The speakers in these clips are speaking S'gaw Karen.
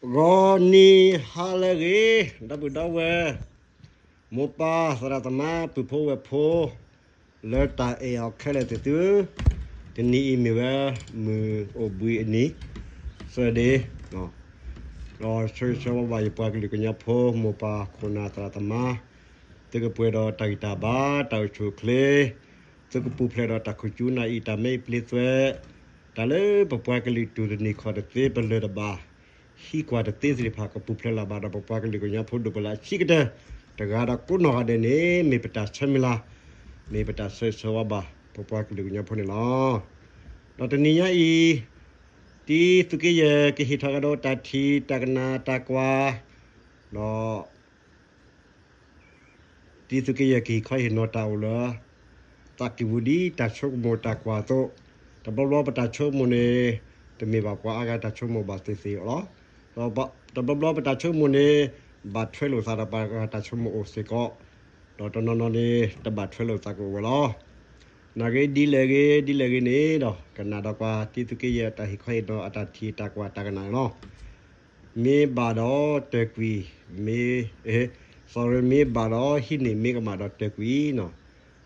ဂီၤနံၤဟါလၢအဂ့ၤ, ဒီပုၢ်ဒီဝဲၢ်, မိၢ်ပၢ်သရၣ်သမါ ပုၢ်ဖိဝဲၢ်ဖိ လၢတၢ်အဲၣ်အီၤခဲလၢာ်သ့ၣ်သုဧၢ, တနံၤအံၤမ့ၢ်ဝဲမုၢ်အိၣ်ဘှံးအနံၤ, Sunday, ဒီးဆၢဂ့ၤဆၢဝါဘၣ်ယပှၤကလုာ်ကညီဖိ မိၢ်ပၢ်ခိၣ်နၢ်သရၣ်သမါ, သုကပှဲၤဒီးတၢ်ဂံၢ်တၢ်ဘါ တၢ်အိၣ်ဆူၣ်အိၣ်ချ့, သုကပူၤဖျဲးဒီးတၢ်ခိၣ်ကၠူနၢ်အံၤ တၢ်မဲအံၤပျ့သွဲ, တၢ်လၢပပှၤကလုာ်တူၢ်တနံၤခီၣ်တသ့ပလၢၢ်တဘၣ် ဟံးကွၢ်တသ့သ့ၣ်တဖၣ် ကပူၤဖျဲးလၢၤဘၣ်ဒီးပပှၤကလုာ်ကညီဖိဒိၣ်ပလၢအဆံးကတၢၢ် တဂၤဒီးကိးနီၢ်ဂၤဒဲးန့ၣ် မ့ၢ်ပတၢ်ဆၢမုၢ်လၢ်, မ့ၢ်ပတၢ်ဆၢဂ့ၤဆၢဝါဘၣ် ပပှၤကလုာ်ကညီဖိန့ၣ်လီၤ. ဒီးတနံၤညါအံၤ တံသုးက့ယဲၢ်ကဟ့ၣ်ထီၣ်ကဒီးတၢ်ထံၣ်တၢ်ကနၣ်တၢ်ကွၢ်, ဒီး တံသုးက့ယဲၢ်ကဟ့ၣ်ခီဟ့ၣ်နီၤတၢ်အိၣ်လၢ သးကံၢ်ပူၤဒ်တၢ်ဆိကမိၣ်တၢ်ကွၢ်အသိး, တဘျီဘျီပတၢ်ဆိကမိၣ်န့ၣ် တမ့ၢ်ဘၣ်ပှၤအါဂၤတၢ်ဆိကမိၣ်ဘၣ်သ့ၣ်သ့ၣ်အီၤလီၤ. ဒီးတဘျီဘျီပတၢ်ဆိကမိၣ်န့ၣ် ဘၣ်ထွဲလိာ်သးဒီးပှၤဂၤတၢ်ဆိကမိၣ်အိၣ်စ့ၢ်ကီး, ဒီးတနီၤနီၤန့ၣ် တဘၣ်ထွဲလိာ်သးကအိၣ်ဝဲလီၤ. နာ်ဂ့ၤဒ်လဲၣ်ဂ့ၤ ဒ်လဲၣ်ဂ့ၤန့ၣ်ဒီး ကနၣ်ဒီးကွၢ်တံသုးက့ယဲၢ်တၢ်ဟ့ၣ်ခီဟ့ၣ်နီၤအတၢ်ထံၣ်တၢ်ကွၢ်တၢ်ကနၣ်န့ၣ်လီၤ. မ့ၢ်ဘၣ်ဒီးတၢၢ်ကွံာ်, မ့ၢ်, sorry, မ့ၢ်ဘၣ်ဒီးဟံးန့ၢ်မ့ၢ်ကမၣ်ဒီးတၢၢ်ကွံာ်နီၤ,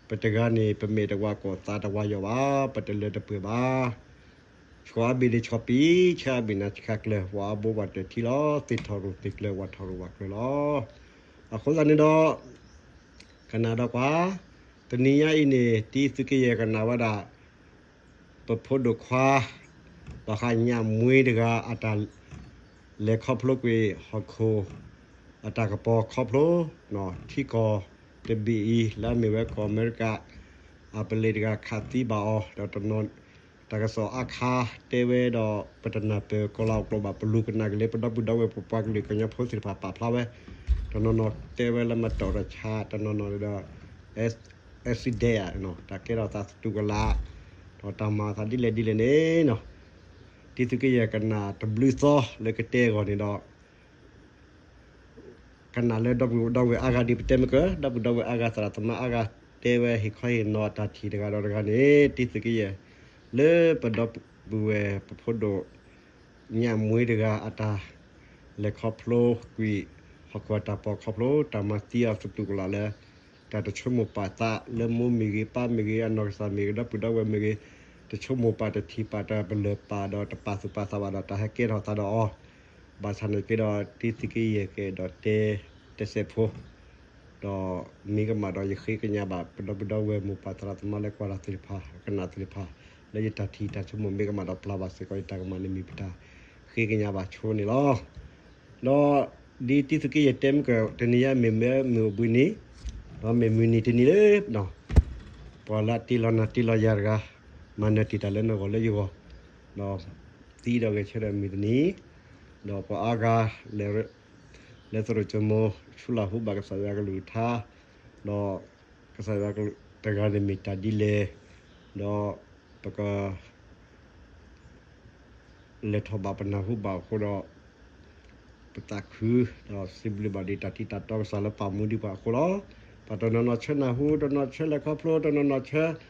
ပတဂၤန့ၣ် ပမဲာ်တဝါကီၢ်သးတဝါယီၤဘၣ်, ပတလၢတပှဲၤဘၣ်. ဆှီအဘ့ၣ်ဒ့ဆှီပံ, ဆှၢအဘ့ၣ်နၤဆှၢကျၢၤ, ဝၤအဘိဘၣ်တၢၢ်ထံလီၤ, သ့ၣ်ထီၣ်ရိၣ်သ့ၣ်ကျၢၤ, ဝၤထီၣ်ရိၣ်ဝၤကျၢၤလီၤ. အဃိသတးန့ၣ်ဒီး ကနၣ်ဒီးကွၢ်, တနံၤညါအံၤန့ၣ် တံသုးက့ယဲၢ်ကနၣ်ဝဲဒၣ် ပဖိဒိၣ်ခွါ ဘၣ်ဃးညၣ်မှ့တဂၤအတၢ်လဲၤခီဖျိကွံာ်ဟီၣ်ခိၣ် အတၢ်ကပီၤခီဖျိ ထံကီၢ်တဘ့ၣ်အံၤ လၢအမ့ၢ်ဝဲကီၢ်အမဲရကၤ အပလံးတဂၤခးသံဘၣ်အီၤ ဒီးတနီၤ တၢ်ကစီၣ်အါခါတဲဝဲဒီး ပတနၢ်ပၢၢ်ကီၤလၤအကျိာ်ဘၣ် ပလူၤကနၣ်ကလဲၤ ပဒီပုၢ်ဒီဝဲၢ်ပပှၤကလုာ်ကညီဖိသ့ၣ်တဖၣ်ပာ်ဖျါဝဲ, တနီၤနီၤတဲဝဲလၢမတီၢ်တၢ်ဆါ တနီၤနီၤဒီး accident တၢ်ကဲထီၣ်သးသတူၢ်ကလာ်, ဒီးတၢ်မၤအသးဒ်လဲၣ်ဒ်လဲၣ်န့ၣ်နီၤ, တံသုးက့ယဲၢ်ကနၣ်တဘျုးသီလၢကတဲအဂီၢ်န့ၣ်ဒီး ကနၣ်လၢဒီပုၢ်ဒီဝဲၢ်အါဂၤဒ်ပတဲမ့ၢ်ကၢ ဒီပုၢ်ဒီဝဲၢ်အါဂၤသရၣ်သမါအါဂၤတဲဝဲဟ့ၣ်ခီဟ့ၣ်နီၤအတၢ်ထံၣ်တဂၤဒီးတဂၤန့ၣ် တံသုးက့ယဲၢ် လၢပဒီပုၢ်ဝဲၢ်ပဖိဒိၣ် ညၣ်မှ့တဂၤအတၢ် လဲၤခီဖျိကွံာ် ဟီၣ်ခိၣ်အတၢ်ပီၤခီဖျိ တၢ်မၤသံအီၤသတူၢ်ကလာ်လၢ တၢ်တဆိကမိၣ်ပာ်သးလၢမိၢ်မ့ၢ်ဂ့ၤ ပၢ်မ့ၢ်ဂ့ၤ အနီၢ်ကစၢ်မ့ၢ်ဂ့ၤ ဒီပုၢ်ဒီဝဲၢ်မ့ၢ်ဂ့ၤ တဆိကမိၣ်ပာ်တထံၣ်ပာ်တပလၢၢ်ပာ်ဒီးတပာ်သူၣ်ပာ်သးဘၣ်ဒီးတၢ်ဟဲကဲထီၣ်သးဒီးအီၤ, ဘၣ်ဆၣ်န့ၣ်က့ဒီး တံသုးက့ယဲၢ်ကအဲၣ်ဒိးတဲ တစဲးဖိ ဒီးမ့ၢ်ကမၣ်ဒီးယဃ့ကညးဘၣ် ပဒီပုၢ်ဒီဝဲၢ်မိၢ်ပၢ်သရၣ်သမါလၢကွၢ်တၢ်သ့ၣ်တဖၣ် ကနၣ်သ့ၣ်တဖၣ် လၢယတၢ်ထံၣ်တၢ်ဆိကမိၣ်မ့ၢ်ကမၣ်ဒီးပျၢ်ဘၣ်စ့ၢ်ကီးယတၢ်ကမၣ်န့ၣ်မ့ၢ်ပတၢ်ဃ့ကညးဘၣ်ဆိန့ၣ်လီၤ. ဒီးဒ်တံသုးက့ယဲၢ်တဲမ့ၢ်ကၢ တနံၤညါမ့ၢ်မ့ၢ်မုၢ်အိၣ်ဘှံးနံၤ ဒီးမ့ၢ်မုၢ်နံၤတနံၤလၢ ပှၤလၢအတ့လီၤနၤတ့လီၤယၤတဂၤ မၤနၢၤတ့ၢ်တၢ်လၢနဂီၢ်လၢယဂီၢ်, ဒီးသံဒီးဂဲၤဆၢထၢၣ်မုၢ်တနံၤ, ဒီးပှၤအါဂၤ လဲၤသရိာ်စိမိၤ ဆူလၢ်ဟူဘၣ်ကစၢ်ယွၤကလုၢ်ကထါ, ဒီးကစၢ်ယွၤကလုၢ်တဂၤန့ၣ်မ့ၢ်တၢ်ဒ်လဲၣ်, ဒီးပက လဲၤထီၣ်ဘၣ်ပနၢ်ဟူဘၣ်အဃိဒီး ပသးခု ဒီးစံးဘျုးဘၣ်ဒံးတၢ်ထံၣ်တၢ်တီကစၢ်လၢပာ်မူဒံးပှၤအဃိလီၤ. ပှၤတနီၤနီၤဆၢနၢ်ဟူ တနီၤဆၢလဲၤခီဖျိ တနီၤနီၤဆၢ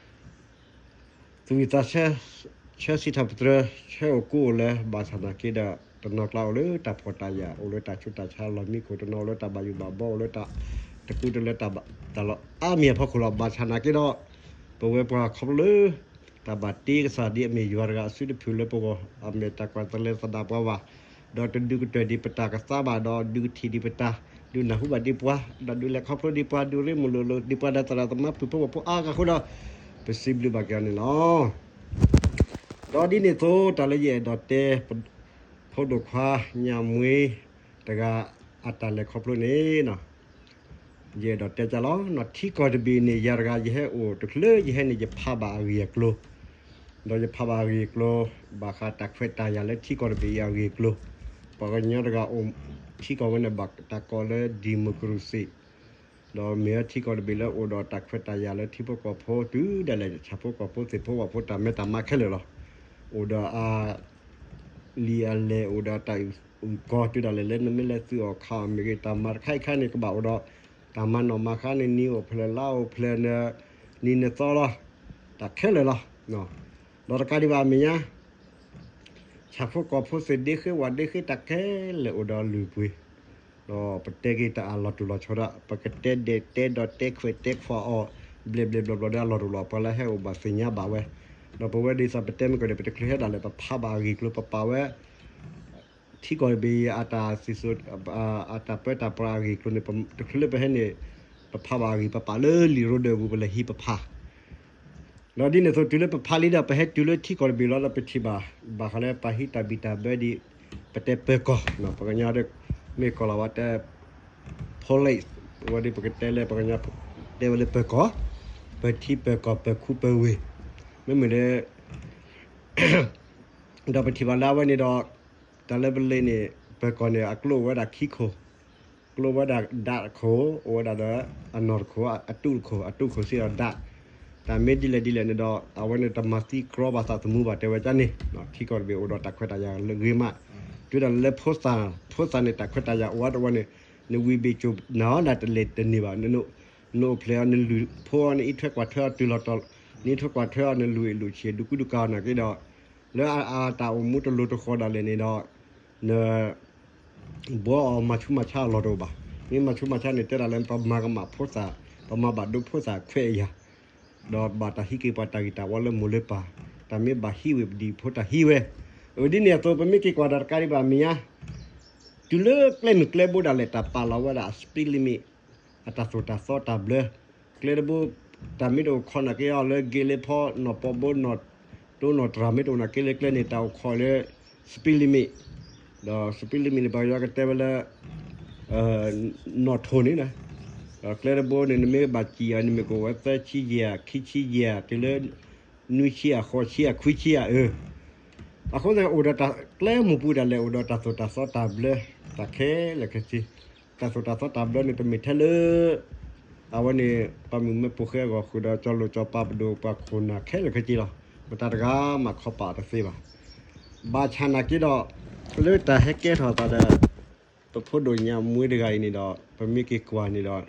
သူၣ်ဝံၣ်သးဆၢ ဆၢစံးထီၣ်ပတြၢၤ ဆၢအိၣ်ကူအိၣ်လဲၤ ဘၣ်ဆၣ်နာ်က့ဒီး တနီၤကျါအိၣ်လၢတၢ်ဖှီၣ်တၢ်ယာ် အိၣ်လၢတၢ်ဆူးတၢ်ဆါ လီၢ်မံခိၣ် တနီၤအိၣ်လၢတၢ်ဘၣ်ယိၣ်ဘၣ်ဘီ အိၣ်လၢတၢ်တကူတလၢတၢ်ဘၣ်တၢ်လီၢ်အါမံၤအဖီခိၣ်လီၤ. ဘၣ်ဆၣ်နာ်က့ဒီး ပဝဲပှၤခီဖျိလၢ တၢ်ဘၣ်တ့ကစၢ်ဒ်အမ့ၢ်ယွၤတဂၤအစုတဖုလၢပဂီၢ် အမဲာ်တၢ်ကွၢ်တလဲၤသဒၣ်ပှၤဘၣ် ဒီးတဒုးကတၢၢ်ဒံးပတၢ်ကသါဘၣ် ဒီးဒုးကထံၣ်ဒံးပတၢ် ဒုးနၢ်ဟူဘၣ်ဒံးပှၤ ဒီးဒုးလဲၤခီဖျိဒံးပှၤ ဒုးရ့မုာ်လိာ်လိာ်ဒံးပှၤဒီးသရၣ်သမါပုၢ်ဖိဝဲၢ်ဖိအါဂၤအဃိဒီး ပစံးဘျုးဘၣ်က့ၤအီၤန့ၣ်လီၤ. ဒီးဒ်န့ၣ်အသိး တၢ်လၢယအဲၣ်ဒိးတဲ ဖိဒိၣ်ခွါညၣ်မှ့တဂၤအတၢ်လဲၤခီဖျိန့ၣ် ယအဲၣ်ဒိးတဲကၢ်လီၤ ထံကီၢ်တဘ့ၣ်န့ၣ် ယၤတဂၤယဟဲအိၣ်တချုးလၢယဟဲန့ၣ် ယဖးဘၣ်အဂ့ၢ်အကျိၤ ဒီးယဖးဘၣ်အဂ့ၢ်အကျိၤ ဘၣ်ဃးတၢ်ခွဲးတၢ်ယာ်လၢထံကီၢ်တဘ့ၣ်အံၤအဂ့ၢ်အကျိၤ ပှၤကညီတဂၤအိၣ်ထံကီၢ်ဝဲန့ၣ် ဘၣ်တၢ်ကိးလၢ democracy ဒီးမ့ၢ်ဝဲထံကီၢ်တဘ့ၣ်လၢအိၣ်ဒီးတၢ်ခွဲးတၢ်ယာ်လၢထံဖိကီၢ်ဖိတုၤဒၣ်လဲာ် ဆၣ်ဖိကီၢ်ဖိသ့ၣ်ဖိဝၣ်ဖိတၢ်မဲတၢ်မါခဲလၢာ်လီၤ. အိၣ်ဒီးအ လံာ်အလဲၢ်အိၣ်ဒီးတၢ်အုၣ်ကီၤတုၤဒၣ်လဲာ်လၢနမ့ၢ်လဲၤသုးအီၣ်ခးအီၣ်မ့ၢ်ဂ့ၤ တၢ်မၤတခါအံၤခါန့ၣ် ကဘၣ်အိၣ်ဒီး တၢ်မၤနီၣ်မၤဃါန့ၣ် နံၤအိၣ်ဖျဲၣ်လါအိၣ်ဖျဲၣ် နံၤနသီလီၤ တၢ်ခဲလၢာ်လီၤ. ဒီးတကးဒံးဘၣ်အမဲာ်ညါ ဆၣ်ဖိကီၢ်ဖိသ့ၣ်ဒ့ဃ့ဝၣ်ဒ့ဃ့တၢ်ခဲလၢာ်အိၣ်ဒီးလုၢ်ပှ့ၤ, ဒီးပတဲက့ၤတၢ်အလီၤတူာ်လီၤဆီဒၣ် ပကတဲဒဲးတဲဒီးတဲခွဲးတဲခွါအီၤ ဘျဲးဘျဲးဘျီဘျီဒီးအလီၤတူာ်လီၤ ပှၤလၢဟဲအိၣ်ဘၣ်သ့ၣ်ညါဘၣ်ဝဲ, ဒီးပဝဲဒ်သိးပတဲမ့ၢ်ကီၢ်န့ၣ် ပတချုးဟဲဒၣ်လဲာ် ပဖးဘၣ်အဂ့ၢ်ကျိၤ ပပာ်ဝဲ ထံကီၢ်တဘ့ၣ်အတၢ်စံၣ်စိၤ အတၢ်ပၢတၢ်ပြးအဂ့ၢ်ကျိၤန့ၣ် တချုးလၢပဟဲန့ၣ် ပဖးဘၣ်အဂ့ၢ် ပပာ်လၢလံာ်ရိဒၢးပူၤ ပလဲၤဟံးပဖး ဒီးဒ်န့ၣ်အသိးတုၤလၢပဖးလံဒီး ပဟဲတုၤလၢထံကီၢ်တဘ့ၣ်လီၤဒီး ပထံၣ်ဘၣ် ဘၣ်ဃးလၢပှၤဟံးတၢ်ဘံၣ်တၢ်ဘၢဒ် ပတဲပၢၤကီၢ် ပှၤကညီဒီး မ့ၢ်ကီၢ်လီၤဝဲတဲ police ဝဲဒ်ပကတဲလၢပှၤကညီ တဲဝဲလၢပၢၤကီၢ် ပထံပၢၤကီၢ်ပၢၤခူပၢၤဝ့ၢ် မ့မ့ၢ်လၢ ဒီးပထံၣ်ဘၣ်လၢအဝဲန့ၣ်ဒီး တၢ်လၢပလ့ၤန့ၣ် ပၢၤကီၢ်န့ၣ် အကျိအိၣ်ဝဲဒၣ်ခံခိၣ်, ကျိအိၣ်ဝဲဒၣ်ဒးတခိၣ်, အိၣ်ဝဲဒၣ်ဒီး အနီၢ်တခိၣ်, အတူၢ်တခိၣ်, အတူၢ်ခိၣ်စ့ၢ်ဒီးဒး, တၢ်မ့ၢ်ဒ်လဲၣ်ဒ်လဲၣ်န့ၣ်ဒီး အဝဲန့ၣ်တမၤသံကြီဘၣ်သးသမူဘၣ် တဲဝဲဒ်န့ၣ်, ထံကီၢ်တဘ့ၣ်အိၣ်ဒီးတၢ်ခွဲးတၢ်ယာ်လၢဂ့ၤမး, တုၤဒၣ်လၢဖိသၣ်, ဖိသၣ်န့ၣ် တၢ်ခွဲးတၢ်ယာ်အိၣ်ဝဲတဝဲန့ၣ်, နဝံၤဘ့ၣ်ကိၣ်နၤအီၤဒၣ်တလဲၤတန့ၢ်ဘၣ်, နအိၣ်ဖျဲၣ်အီၤ နလုၢ်ဖိအီၤ နအံးထွဲကွၢ်ထွဲအီၤတုၤလီၤတီၤ, နအံးထွဲကွၢ်ထွဲအီၤ နလုၢ်အ့ၣ်လုၢ်ဆံး ဒုးကူဒုးကၤအီၤနာ်က့ဒီး, လၢအတၢ်အိၣ်မူတလိၤတဃီဒၣ်လဲာ်န့ၣ်ဒီး, န ဘှီအီၤမၤဆူးမၤဆါအလီၢ်တအိၣ်ဘၣ်. မ့ၢ်မၤဆူးမၤဆါန့ၣ် တဲဒၣ်လၢပမၤကမၣ်ဖိသၣ်, ပမၤဘၣ်ဒိဖိသၣ်ခွဲးအယာ်, ဒီးဘၣ်တၢ်ဟံးက့ၤပှၤတၢ်ဂံၢ်တၢ်ဝီလၢမိၢ်လၢပၢ်, တၢ်မ့ၢ်ဘၣ်ဟံးဝံၤပဒံးဖိတၢ်ဟံးဝဲ, အဝဲဒ်န့ၣ်အသိး ပမ့ၢ်က့ၤကွၢ်ဒီးတကးဒံးဘၣ်မဲာ်ညါ တုၤလၢကျဲမုၢ်ကျဲဘိဒၣ်လဲာ် တၢ်ပာ်လီၤဝဲဒၣ်အ speed limit အတၢ်သိၣ်တၢ်သီတၢ်ဘျၢ, ကျဲတဘိ, တၢ်မ့ၢ်တအိၣ်ခိးနာ်က့အီၤလၢ ဂ့ၤလၢဖီ နီၢ်ပီဘိ နီၢ်တိနီၢ်တြၢ် မ့ၢ်တအိၣ်နာ်က့လၢကျဲန့ၣ် တၢ်အိၣ်ခိးလၢ speed limit, ဒီး speed limit န့ၣ် ပှၤကညီကတဲဝဲလၢ နီၢ်ထိၣ်န့ၣ်, ဒီးကျဲတဘိန့ၣ် နမ့ၢ်ဘၣ်စံၣ်အီၤန့ၣ် မ့ၢ်ကအိၣ်ဝဲသၢဆံယဲၢ် ခံဆံယဲၢ် တုၤလၢ နွံဆံအဃိးဆံအခွံဆံအအၢ, အဃိသတးန့ၣ်အိၣ်ဒီးတၢ်ကျဲမုၢ်ပူၤဒၣ်လဲာ် အိၣ်ဒီးတၢ်သိၣ်တၢ်သီတၢ်ဘျၢ, တၢ်ခဲလၢာ်ခဲဆ့, တၢ်သိၣ်တၢ်သီတၢ်ဘျၢန့ၣ် တမ့ၢ်ထဲလၢ အဝဲန့ၣ် ပှၤမုၢ်မ့ၢ်ပိာ်ဃဲအဂီၢ်ဃုာ်ဒီး ကၠီၤလိာ်ကၠီၤပၤပဒိၣ်ပှၤခိၣ်နၢ်ခဲလၢာ်ခဲဆ့လီၤ. မတၤတဂၤမၤခီပာ်တသ့ဘၣ်. ဘၣ်ဆၣ်နာ်က့ဒီး လၢတၢ်ဟဲကဲထီၣ်သးဒီး ပဖိဒိၣ်ညါမွှ့တဂၤအံၤန့ၣ်ဒီး ပမ့ၢ်က့ၤကွၢ်န့ၣ်ဒီး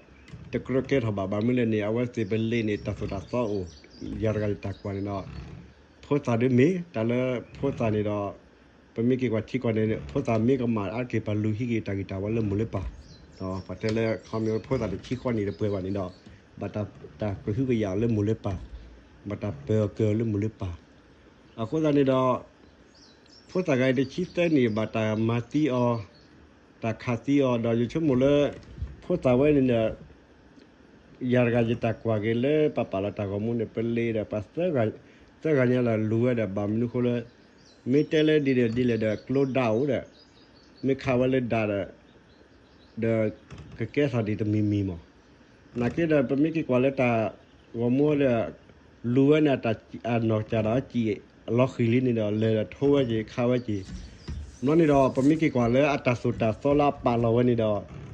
တကြၢးကဲထီၣ်ဘၣ်. ဘၣ်မနုၤလဲၣ်န့ၣ် အဝဲသ့ၣ်ပလ့ၤန့ၣ် တၢ်သိၣ်တၢ်သီအိၣ်, ယၤတဂၤယတၢ်ကွၢ်န့ၣ်ဒီး ဖိသၣ်ဒ်မ့ၢ် တၢ်လၢဖိသၣ်န့ၣ်ဒီး ပမ့ၢ်က့ၤကွၢ်ထံကီၢ်န့ၣ် ဖိသၣ်မ့ၢ်ကမၣ်အါက့ၤ ပလူၤဟံးက့ၤတၢ်ဂံၢ်တၢ်ဝီလၢမိၢ်လၢပၢ်, ပှၤတဲလၢ ခီမ့ၢ်ဖိသၣ်တဆံဃိးနံၣ်တပှဲၤဘၣ်န့ၣ်ဒီး ဘၣ်တၢ်ကဟုကယာ်လၢမိၢ်လၢပၢ်, ဘၣ်တၢ်ပၢၤအီၤကၢၤလၢမိၢ်လၢပၢ်. အဃိသတးန့ၣ်ဒီး ဖိသၣ်ဂၤအံၤတဆံသၢနံၣ် ဘၣ်တၢ်မၤသံအီၤ, တၢ်ခးသံအီၤ ဒီးယဆိကမိၣ်လၢ ဖိသၣ်ဝဲန့ၣ်ဒီး ယၤတဂၤယတၢ်ကွၢ်က့ၤလၢပပာ်လီၤတၢ်ဂီၤမူန့ၣ် ပလ့ၤဒီးပှၤသၢဂၤညါလၢလူၤဝဲဒီး ဘၣ်မနုၤဃိလၢ မ့ၢ်တဲလၢဒ်လဲၣ်ဒ်လဲၣ်ဒီး ကျိဒၣ်အိၣ်ဒီး မ့ၢ်ခးဝဲလၢဒၣ်ဒီး ဒီးကကဲထီၣ်ဒံးတမံၤမံၤမး. နာ်က့ဒီး ပမ့ၢ်က့ၤကွၢ်လၢတၢ်ဂီၤမူဒီး လူၤဝဲန့ၣ် အနီၢ်ကစၢ်ဒီးစံၣ်အလီၤဃံၤလံန့ၣ်ဒီး လဲၤဒီးထိဝဲက့ၤ ခးဝဲက့ၤ. ဘျီန့ၣ်ဒီး ပမ့ၢ်က့ၤကွၢ်လၢအတၢ်သိၣ်တၢ်သီလၢအပာ်လီၤဝဲန့ၣ်ဒီး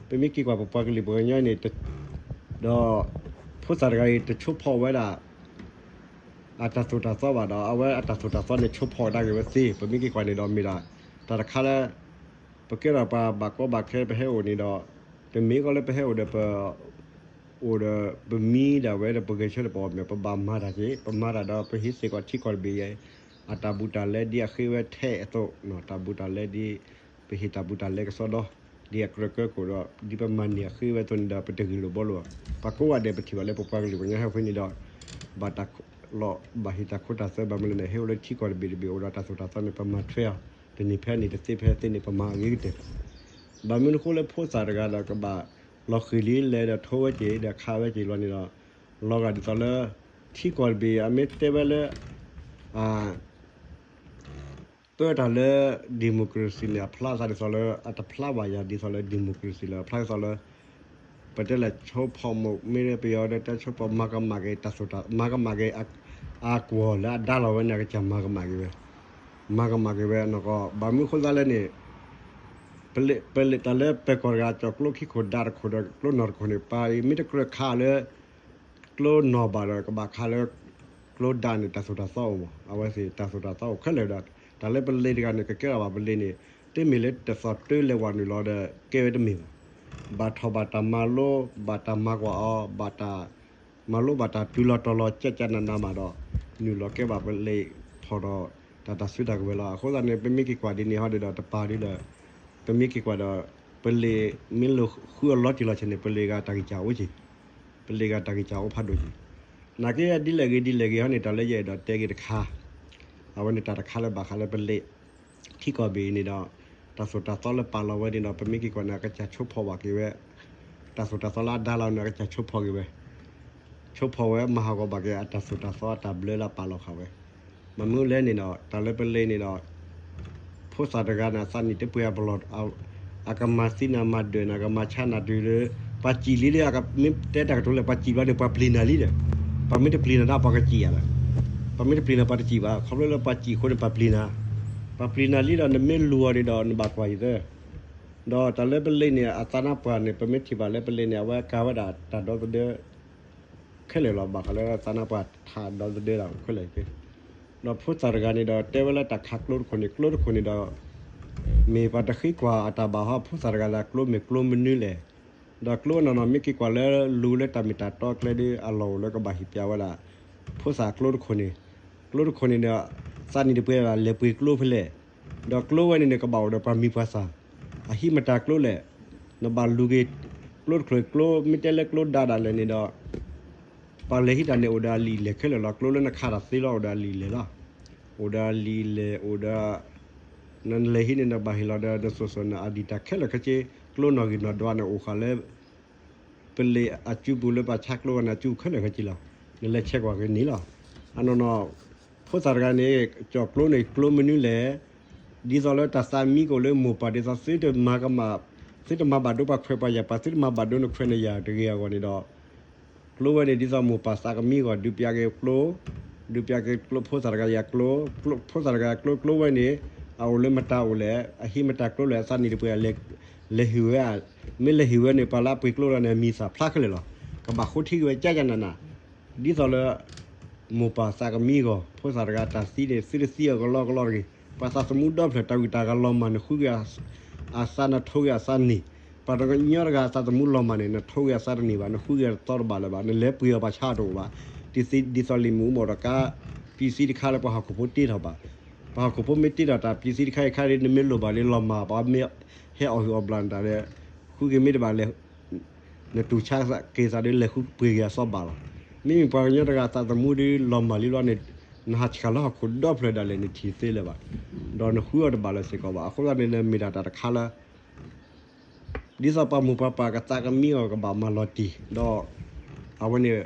ပမ့ၢ်က့ၤကွၢ်ပပှၤကလုာ်ပှၤကညီန့ၣ် ဒီး ဖိသၣ်တဂၤအံၤ တဆိဖီၣ်ဝဲဒၣ် အတၢ်သိၣ်တၢ်သီဘၣ်ဒီး အဝဲအတၢ်သိၣ်တၢ်သီန့ၣ် ဆိဖီၣ်ဒၣ်က့ၤဝဲသ့. ပမ့ၢ်က့ၤကွၢ်န့ၣ်ဒီးမ့ၢ်ဒၣ် တၢ်တခါလၢ ပကဲထီၣ်ပှၤဘၣ်ကီဘၣ်ခဲ ပဟဲအိၣ်န့ၣ်ဒီး တမ့ၢ်ကီးလၢပဟဲအိၣ်ဒီးပ အိၣ်ဒီးပမံဒၣ်ဝဲဒီး ပဂဲၤဆၢထၢၣ်ပအီၣ်မ့ၤ ပဘၣ်မၤတၢ်က့ၤ ပမၤတၢ်ဒီး ပဟ့ၣ်သ့ၣ်ကီးထံကီၢ်တဘ့ၣ်အံၤ အတၢ်ဘူးတၢ်လဲဒ်အဃ့ဝဲထဲအသိး တၢ်ဘူးတၢ်လဲဒ် ပဟ့ၣ်တၢ်ဘူးတၢ်လဲကစီဒီ ဒ်အကြၢးကၢကိၣ်ဒီး ဒ်ပမၤန့ၢ်အဃ့ဝဲအသိးန့ၣ်ဒီး ပတဂ့ၢ်လိာ်ဘှီလိာ်ဘၣ်. ပှၤကိးဂၤဒဲး ပထံၣ်ဘၣ်လၢပပှၤကလုာ်ပှၤကညီဟဲဖဲန့ၣ်ဒီး ဘၣ်တၢ်လီၤ ဘၣ်ဟ့ၣ်တၢ်ခိတၢ်သွဲ ဘၣ်မနုၤလဲၣ်န့ၣ် ဟဲအိၣ်လၢထံကီၢ်တဘ့ၣ်တဘ့ၣ် အိၣ်ဒီးတၢ်သိၣ်တၢ်သီန့ၣ် ပမၤထွဲအီၤ တန့ၢ်ဖဲန့ၣ်တသ့ဖဲသ့န့ၣ် ပမၤအဂ့ၤကတၢၢ်. ဘၣ်မနုၤအဃိလၢဖိသၣ်တဂၤဒီးကဘၣ်လီၤဃံၤလံ လဲၤဒီးထိဝဲက့ၤ ဒီးခးဝဲက့ၤလီၤန့ၣ်ဒီး လီၤဂာ်ဒ်သိးလၢ ထံကီၢ်တဘ့ၣ် အမ့ၢ်တဲဝဲလၢ ပၢတၢ်လၢ democracy န့ၣ် အဖျါသးဒ်သိးလၢ အတဖျါဘၣ်ယၤဒ်သိးလၢ democracy လၢ အဖျါဒ်သိးလၢ ပတဲလၢဆိဖီၣ်မ့ၢ် မ့ၢ်ပယီၤဒီးတဲဆိဖီၣ် မၤကမၣ်က့ၤတၢ်သိၣ်တၢ် မၤကမၣ်က့ၤ အကွီၢ်လၢအဒါလီၤဝဲန့ၣ် အကစၢ်မၤကမၣ်က့ၤဝဲ မၤကမၣ်က့ၤဝဲနီၢ်ကီၢ် ဘၣ်မနုၤအဃိသတးလဲၣ်န့ၣ် ပလဲၤတၢ်လၢပၢၤကီၢ်တဂၤ ကၠီၣ်ကျိခံခိၣ်ဒးတခိၣ်ဒီးကျိနီၢ်တခိၣ်န့ၣ် ပှၤအံၤမ့ၢ်တကြၢးခးလၢ ကျိနီၢ်ဘၣ်ဒီး ကဘၣ်ခးလၢ ကျိဒးန့ၣ် တၢ်သိၣ်တၢ်သီအိၣ်မး အဝဲသ့ၣ်တၢ်သိၣ်တၢ်သီအိၣ်ခဲလၢာ်ဒီး တၢ်လၢပလ့ၤတဂၤန့ၣ် ကကဲထီၣ်ဘၣ်ပလ့ၤန့ၣ် တမ့ၢ်လၢတသီၣ်တၢလဲၤဝးနုာ်လီၤဒီး ကဲဝဲတမ့ၢ်ဘၣ်. ဘၣ်ထီၣ်ဘၣ်တၢ်မၤလိ ဘၣ်တၢ်မၤကွၢ်အီၤ ဘၣ်တၢ် မၤလိဘၣ်တၢ်တုၤလီၤတီၤလီၤ ကၠၢ်ကၠၢ်နးနးမးဒီး နုာ်လီၤကဲဘၣ်ပလ့ၤ ထီၣ်ဒီး တၢ်တၢ်စုတၢ်ကဝဲၤလီၤ. အဃိသတးန့ၣ် ပမ့ၢ်က့ၤကွၢ်ဒ်န့ၣ်ဟီဒ်ဒီးတပာ်ဒ်ဒီး ပမ့ၢ်က့ၤကွၢ်ဒီး ပလံာ်မ့ၢ်လီၤဃုအီၤလီၤတံၢ်လီၤဆဲးန့ၣ် ပလံာ်ဂၤတၢ်ဂံၢ်စၢ်အိၣ်က့ၤ, ပလံာ်ဂၤတၢ်ဂံၢ်စၢ်အိၣ်ဖးဒိၣ်က့ၤ. နာ်က့ဒ်လဲၣ်ဂ့ၤဒ်လဲၣ်ဂ့ၤဟီန့ၣ် တၢ်လၢယအဲၣ်ဒိးတဲက့ၤတခါ အဝဲန့ၣ်တၢ်တခါလၢဘၣ်ဃးလၢပလံာ် ထံကီၢ်ဘ့ၣ်အံၤန့ၣ်ဒီး တၢ်သိၣ်တၢ်သီလၢပာ်လီၤဝဲန့ၣ်ဒီး ပမ့ၢ်က့ၤကွၢ်န့ၣ် အကစၢ်ဆိဖီၣ်ဘၣ်က့ၤဝဲ, တၢ်သိၣ်တၢ်သီလၢအဒါလီၤန့ၣ် အကစၢ်ဆိဖီၣ်က့ၤဝဲ, ဆိဖီၣ်ဝဲမၤဟးဂီၤဘၣ်က့ၤအတၢ်သိၣ်တၢ်သီအတၢ်ဘျၢလၢအပာ်လီၤဃာ်ဝဲ. မ့ၢ်မနုၤလဲၣ်န့ၣ်ဒီး တၢ်လၢပလံာ်န့ၣ်ဒီး ဖိသၣ်တဂၤန့ၣ် အသးနံၣ်တပှဲၤအပလီၢ် အကမၤသံနၤမၤဒၢးနၤ ကမၤဆါနၤတုၤလၢ ပှၤစံၣ်လံဒီး မ့ၢ်တဲတၢ်ကတိၤလဲၣ် ပှၤစံၣ်ဘျီန့ၣ် ပှၤပျံၤနၤလံဒီး, ပှၤမ့ၢ်တပျံၤနၤဒၣ်ပှၤကစံၣ်ယၤလီၤ. ပှၤမ့ၢ်တပျံၤနၤပှၤတစံၣ်ဘၣ် ခီဖျိလၢပှၤစံၣ်အဃိန့ၣ် ပှၤပျံၤနၤ, ပှၤပျံၤနၤလံဒီးနမ့ၢ်လူၤအီၤန့ၣ်ဒီးနဘၣ်ကွၢ်ယသၢ ဒီးတၢ်လၢပလံာ်န့ၣ် အသးနါပှၢ်န့ၣ် ပမ့ၢ်ထံၣ်ဘၣ်လၢပလံာ်န့ၣ် အဝဲကၤဝဲဒၣ်တၢ်ဒီသဒၢ ခဲလၢာ်လီၤ. ဘၣ်ဃးလၢသးနါပှၢ်ထးဒီသဒၢတၢ်ခဲလၢာ်က့, ဒီးဖိသၣ်တဂၤန့ၣ်ဒီး တဲဝဲလၢတၢ်ခးကျိတခိၣ်န့ၣ် ကျိတခိၣ်န့ၣ်ဒီး မ့ၢ်ပှၤတဃ့ကွၢ်အတၢ်ဘၣ်ဟီ ဖိသၣ်တဂၤလၢကျိမ့ၢ်ကျိမနုၤလဲၣ်. ဒီးကျိအနီၢ်နီၢ်မ့ၢ်က့ၤကွၢ်လၢလူၤလၢတၢ်မ့ၢ်တၢ်တီကျဲဒီး အလီၢ်အိၣ်လၢကဘၣ်ဟ့ၣ်ပျးဝဲဒၣ် ဖိသၣ်ကျိတခိၣ်န့ၣ်, ကျိတခိၣ်န့ၣ်ဒီး သးနံၣ်တပှဲၤဘၣ်လဲၤပှ့ၤကျိဖဲလဲၣ်, ဒီးကျိဝဲန့ၣ်န့ၣ် ကဘၣ်အိၣ်ဒီးပှၤမံၤပှၤသၣ်, အဟံးမတၤကျိလဲၣ်, နဘၣ်လူၤက့ၤ ကျိတခိၣ်ကျိ မ့ၢ်တဲလၢကျိဒါဒၣ်လဲာ်န့ၣ်ဒီး ပှၤလဲၤဟံးတၢ်န့ၣ် အိၣ်ဒီးအလံာ်လဲၢ်ခဲလၢာ်လီၤ. ကျိလၢနခးတၢ်သ့လီၤ အိၣ်ဒီးအလံာ်လဲၢ်လီၤ. အိၣ်ဒီးအလံာ်လဲၢ် အိၣ်ဒီး နလဲၤဟံးန့ၣ် နဘၣ်ဟ့ၣ်လီၤဒီးနစိၤစိၤနအဒံၣ်တၢ်ခဲလၢာ်ခဲဆ့, ကျိနီၣ်ဂံၢ်နီၣ်ဒွးန့ၣ် အိၣ်ဃာ်လၢ ပလံာ်အစုပူၤလၢပှၤဆါကျိဝဲန့ၣ် အစုခဲလၢာ်ခဲဆ့လီၤ. နလဲၤဆဲးကွၢ်က့ၤန့ၣ်လီၤ. အနီၢ်နီၢ် ဖိသၣ်တဂၤန့ၣ် ကၠီၣ်ကျိန့ၣ် ကျိမနုၤလဲၣ်, ဒ်သိးလၢတၢ်သးမံကအိၣ်လၢမိၢ်ပၢ် ဒ်သိးသုတမၤကမၣ် သုတမၤဘၣ်ဒိပှၤခွဲးပှၤယာ် ပှၤသုတမၤဘၣ်ဒိနခွဲးနယာ်တဂ့ၤအဂီၢ်န့ၣ်ဒီး ကျိဝဲန့ၣ် ဒ်သိးမိၢ်ပၢ်သးကမံအဂီၢ် ဒုးပျးက့ၤကျိ, ဒုးပျးက့ၤကျိ ဖိသၣ်တဂၤယၤကျိ, ဖိသၣ်တဂၤကျိ ကျိဝဲန့ၣ် အအိၣ်လၢမတၤအိၣ်လဲၣ်, အဟံးမတၤကျိလဲၣ်, အသးနံၣ်တပှဲၤ လဲၤဟ့ၣ်ဝဲ, မ့ၢ်လဲၤဟ့ၣ်ဝဲန့ၣ် ပှၤလၢအပှ့ၤကျိလီၤန့ၣ် အမံၤသၣ်ဖျါခဲလၢာ်လီၤ. ကဘၣ်ဃိထံက့ၤဝဲကၠၢ်ကၠၢ်နးနး ဒ်သိးလၢ မိၢ်ပၢ်သးကမံအဂီၢ် ဖိသၣ်တဂၤတၢ်သံန့ၣ် သုတသံအီၤကလီကလီတဂ့ၤ. ပှၤသးသမူဒီဖျၢၣ် တၢ်ဂုၤတၢ်ဂၤလီၤမၢ် နဃုက့ၤအသး နထိက့ၤအသးန့ၣ်, ပှၤကညီတဂၤအသးသမူလီၤမၢ်န့ၣ် နထိက့ၤအသးတန့ၢ်ဘၣ်, နဃုက့ၤအသီတဘၣ်လၢၤဘၣ်, နလဲၤပှ့ၤအီၤပှၤဆါအီၤတအိၣ်ဘၣ်. ဒ်သိးလံာ်မူးအိၣ်ဒီးကါ ပံသံတခါလၢပှၤဟီၣ်ခိၣ်ဖိတ့ထီၣ်ဘၣ်. ပှၤဟီၣ်ခိၣ်ဖိမ့ၢ်တ့ထီၣ်တၢ်ပံသံတခါအံၤခါဒီး နမ့ၢ်လိၣ်ဘၣ်ဒီးလီၤမၢ် ပှၤမ့ၢ်ဟဲအီၣ်ဟုၣ်အီၣ်ဘျၣ်နတၢ်ဒီး ဃုက့ၤမ့ၢ်တဘၣ်လဲၣ် နတူၢ်ဆါက့ၤသးဒီး လဲၤဃုပှ့ၤက့ၤအသီဘၣ်လီၤ. မ့မ့ၢ်ပှၤကညီတဂၤအသးသမူဒီးလီၤမၢ်လံလီၤန့ၣ် နဟးဆှၣ်လၢဟီၣ်ခိၣ်ဒီဖျၢၣ်ဒၣ်လဲာ် နထံၣ်သ့လၢၤဘၣ်, ဒီးနဃုအီၤတဘၣ်လၢၤစ့ၢ်ကီးဘၣ်. အဃိသတးန့ၣ် နမ့ၢ်ဒၣ်တၢ်တခါလၢ ဒ်သိးပှၤမိၢ်ပှၤပၢ်ကသးကမံအီၤကဘၣ်မၤလီၤတံၢ်, ဒီးအဝဲန့ၣ်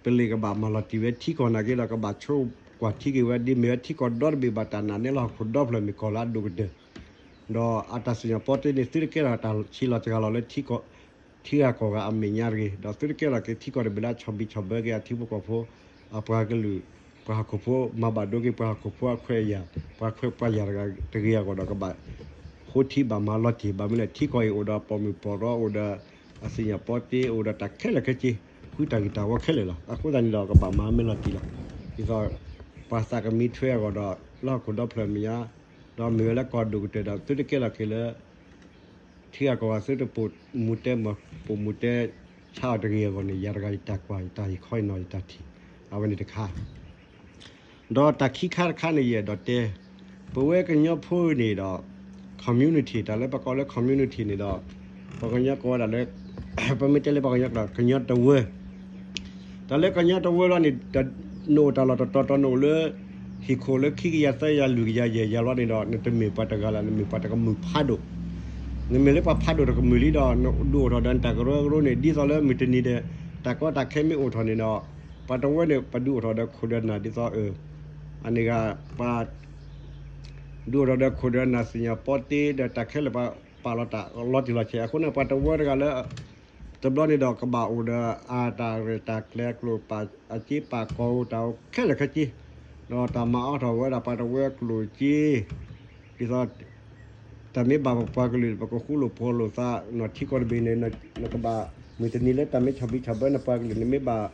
ပလံာ်ကဘၣ်မၤလီၤတံၢ်ဝဲထံကီၢ်နာ်က့ဒီး ကဘၣ်ဆိကွၢ်ထံက့ၤဝဲ ဒ်မ့ၢ်ဝဲထံကီၢ်ဒီတဘ့ၣ်ဘၣ်တၢ်နာ်န့ၢ်လၢဟီၣ်ခိၣ်ဒီဖျၢၣ်မ့ၢ်ကီၢ်လၢအဒိၣ်ကတၢၢ်, ဒီးအတၢ်စံၣ်ညီၣ်ပီတ့န့ၣ် သုတကဲထီၣ်တၢ်ဆံးလီၤစှၤလီၤလၢ ထံဂၤကီၢ်ဂၤအမဲာ်ညါတဂ့ၤ, ဒီးသုတကဲထီၣ်က့ၤထံကီၢ်တဘ့ၣ်လၢအဆီၣ်ဘံၣ်ဆီၣ်ဘၢက့ၤအထံဖိကီၢ်ဖိ အပှၤကလုာ် ပှၤဟီၣ်ခိၣ်ဖိ မၤဘၣ်ဒိက့ၤပှၤဟီၣ်ခိၣ်ဖိအခွဲးအယာ် ပှၤခွဲးပှၤယာ်တဂၤတဂ့ၤအဂီၢ်ဒီး ကဘၣ်ဃိထံဘၣ်မၤလီၤတံၢ်ဘၣ်မနုၤလဲၣ် ထံကီၢ်အံၤအိၣ်ဒီးပိာ်မုၣ်ပိာ်ရီ အိၣ်ဒီးအစံၣ်ညီၣ်ပီတ့ အိၣ်ဒီးတၢ်ခဲလၢာ်ခဲဆ့ ဃုတၢ်ဂ့ၢ်တၢ်ဝီခဲလၢာ်လီၤ. အဃိသတးန့ၣ်ဒီး ကဘၣ်မၤမ့ၢ်လီၤတံၢ်လီၤ. ဒ်သိး ပှၤသးကမံထွဲအဂီၢ်ဒီး လၢဟီၣ်ခိၣ်ဒီဖျၢၣ်မဲာ်ညါ ဒီးမ့ၢ်ဝဲလၢကီၢ်ဒိၣ်ကတၢၢ်ဒီး သုတကဲလီၤက့ၤလၢ ထံဂၤကီၢ်ဂၤသုတပိာ်မူတဲမၤပိာ်မူတဲဆါအီၤတဂ့ၤအဂီၢ်န့ၣ် ယၤတဂၤယတၢ်ကွၢ် ယတၢ်ဟ့ၣ်ခီအံၤနီၤ ယတၢ်ထံၣ် အဝဲန့ၣ်တခါ ဒီးတၢ်ခံခါတခါန့ၣ် ယအဲၣ်ဒိးတဲ ပဝဲကညီဖိန့ၣ်ဒီး community တၢ်လၢပကိးလၢ community န့ၣ်ဒီး ပှၤကညီကိးဝဲဒၣ်လၢ ပမ့ၢ်တဲလၢပှၤကညီကျိာ် ကညီတဝၢ တၢ်လၢကညီတဝၢလီၤန့ၣ် နအိၣ်တၢ်လီၢ်တတီၤတီၤ နအိၣ်လၢ ဟံၣ်ခိၣ်လၢခံကယၤသၢကယၤလွံၢ်ကယၤယဲၢ်ကယၤလီၤန့ၣ်ဒီး နတမ့ၢ်ပှၤတဂၤလၢၤ နမ့ၢ်ပှၤတကမုၢ်ဖးဒိၣ် နမ့ၢ်လၢပှၤဖးဒိၣ်တကမုၢ်လံဒီး နဒုးအိၣ်ထီၣ်ဒီးနတၢ်ကရၢကရိန့ၣ် ဒ်သိးလၢမုၢ်တနံၤဒီး တၢ်ကီတၢ်ခဲမ့ၢ်အိၣ်ထီၣ်န့ၣ်ဒီး ပှၤတဝၢန့ၣ် ပဒုးအိၣ်ထီၣ်ဒီးခိၣ်ဒီးနၢ်ဒ်သိး အန့ၣ်ဂ့ၤ ပှၤ ဒုးအိၣ်ထီၣ်ဒီးခိၣ်ဒီးနၢ်စံၣ်ညီၣ်ပီတ့ဒီးတၢ်ခဲလၢာ် ပာ်လီၤတၢ်လီၤတံၢ်လီၤဆဲး အဃိန့ၣ် ပှၤတဝၢတဂၤလၢ တဘျီန့ၣ်ဒီးကဘၣ်အိၣ်ဒီးအတၢ်ရဲၣ်တၢ်ကျဲၤအကျိာ်ပာ်အစ့ပာ်ကီၤအိၣ်တၢ်အိၣ်ခဲလၢာ်ခဲဆ့ ဒီးတၢ်မၤအီထီၣ်ဝဲဒၣ်ပှၤတဝၢအကျိာ်စ့ ဒ်သိး တၢ်မ့ၢ်ဘၣ်ပပှၤကလုာ် ပကဃူလိာ်ဖိးလိာ်သး ထံကီၢ်တဘ့ၣ်န့ၣ် နကဘၣ် မုၢ်တနံၤလၢတၢ်မ့ၢ်ဆီၣ်ဘံၣ်ဆီၣ်ဘၢနပှၤကလုာ် နမ့ၢ်ဘၣ်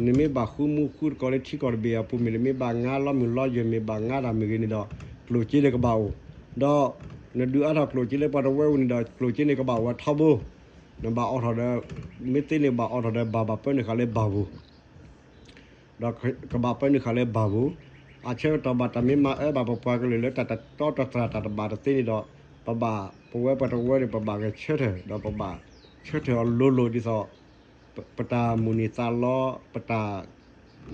နမ့ၢ်ဘၣ်ဃူမူဃူသကိးလၢထံကီၢ်တဘ့ၣ်အပူၤမ့ၢ် နမ့ၢ်ဘၣ်ငါလီမုၢ်လီယဲၢ်မ့ၢ်ဘၣ်ငါတၢ်မ့ၢ်ဂ့ၤန့ၣ်ဒီး ကျိာ်စ့န့ၣ်ကဘၣ်အိၣ် ဒီး နဒုးအါထီၣ်ကျိာ်စ့လၢပှၤတဝၢအပူၤန့ၣ်ဒီး ကျိာ်စ့န့ၣ်ကဘၣ်အိၣ်ဝဲထီဘိ နဘၣ်အိးထီၣ်ဒီး မ့ၢ်သ့န့ၣ်ဘၣ်အိးထီၣ်ဒီးဘၣ်ဘၣ်ပၢနုာ်ဃာ်လၢဘၣ်ပူၤ ဒီးကဘၣ်ပၢနုာ်ဃာ်လၢဘၣ်ပူၤ အဆၢကတီၢ်ဘၣ်တၢ်မ့ၢ်မၤအၢဘၣ်ပပှၤကလုာ်လၢတၢ်တတီတတြၢ်တၢ်တဘၣ်တသ့န့ၣ်ဒီး, ပဘၣ်ပဝဲပှၤတဝၢန့ၣ် ပဘၣ်ဂဲၤဆၢထၢၣ် ဒီးပဘၣ်ဆၢထၢၣ်အီၤလိၤလိၤဒ်သိး ပတၢ်မိၣ်န့ၢ်သးလီ ပတၢ်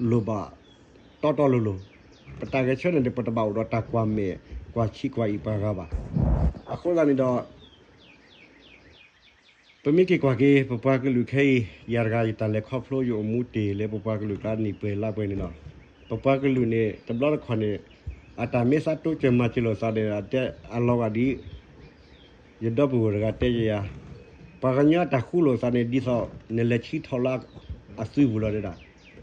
လိၣ်ဘၣ်တီတီလိၤလိၤ, ပတၢ်ဂဲၤဆၢထၢၣ်န့ၣ် ပတဘၣ်အိၣ်ဒီးတၢ်ကွၢ်မဲာ် ကွၢ်ဆံးကွၢ်အံၤပှၤဂၤဘၣ်. အဃိသတးန့ၣ်ဒီး ပမ့ၢ်က့ၤကွၢ်က့ၤ ပပှၤကလုာ်ခဲအံၤ ယၤတဂၤယတၢ်လဲၤခီဖျိယအိၣ်မူတ့ၢ်လၢပပှၤကလုာ်ကျါနံၣ်ပှဲၤလါပှဲၤန့ၣ်လီၤ. ပပှၤကလုာ်န့ၣ် တဘျီတခီၣ်န့ၣ် အတၢ်မ့ၢ်သးတိစၢၤမၤစၢၤလိာ်သးဒီး အတဲအလီၤဂာ်ဒ် ယဒီပုၢ်ဝဲၢ်တဂၤတဲယၤ, ပှၤကညီအတၢ်ဃူလိာ်သးန့ၣ် ဒ်သိး နလဲၤဆံထီၣ်လၢအသွံပူၤလီၤဒဒၣ်,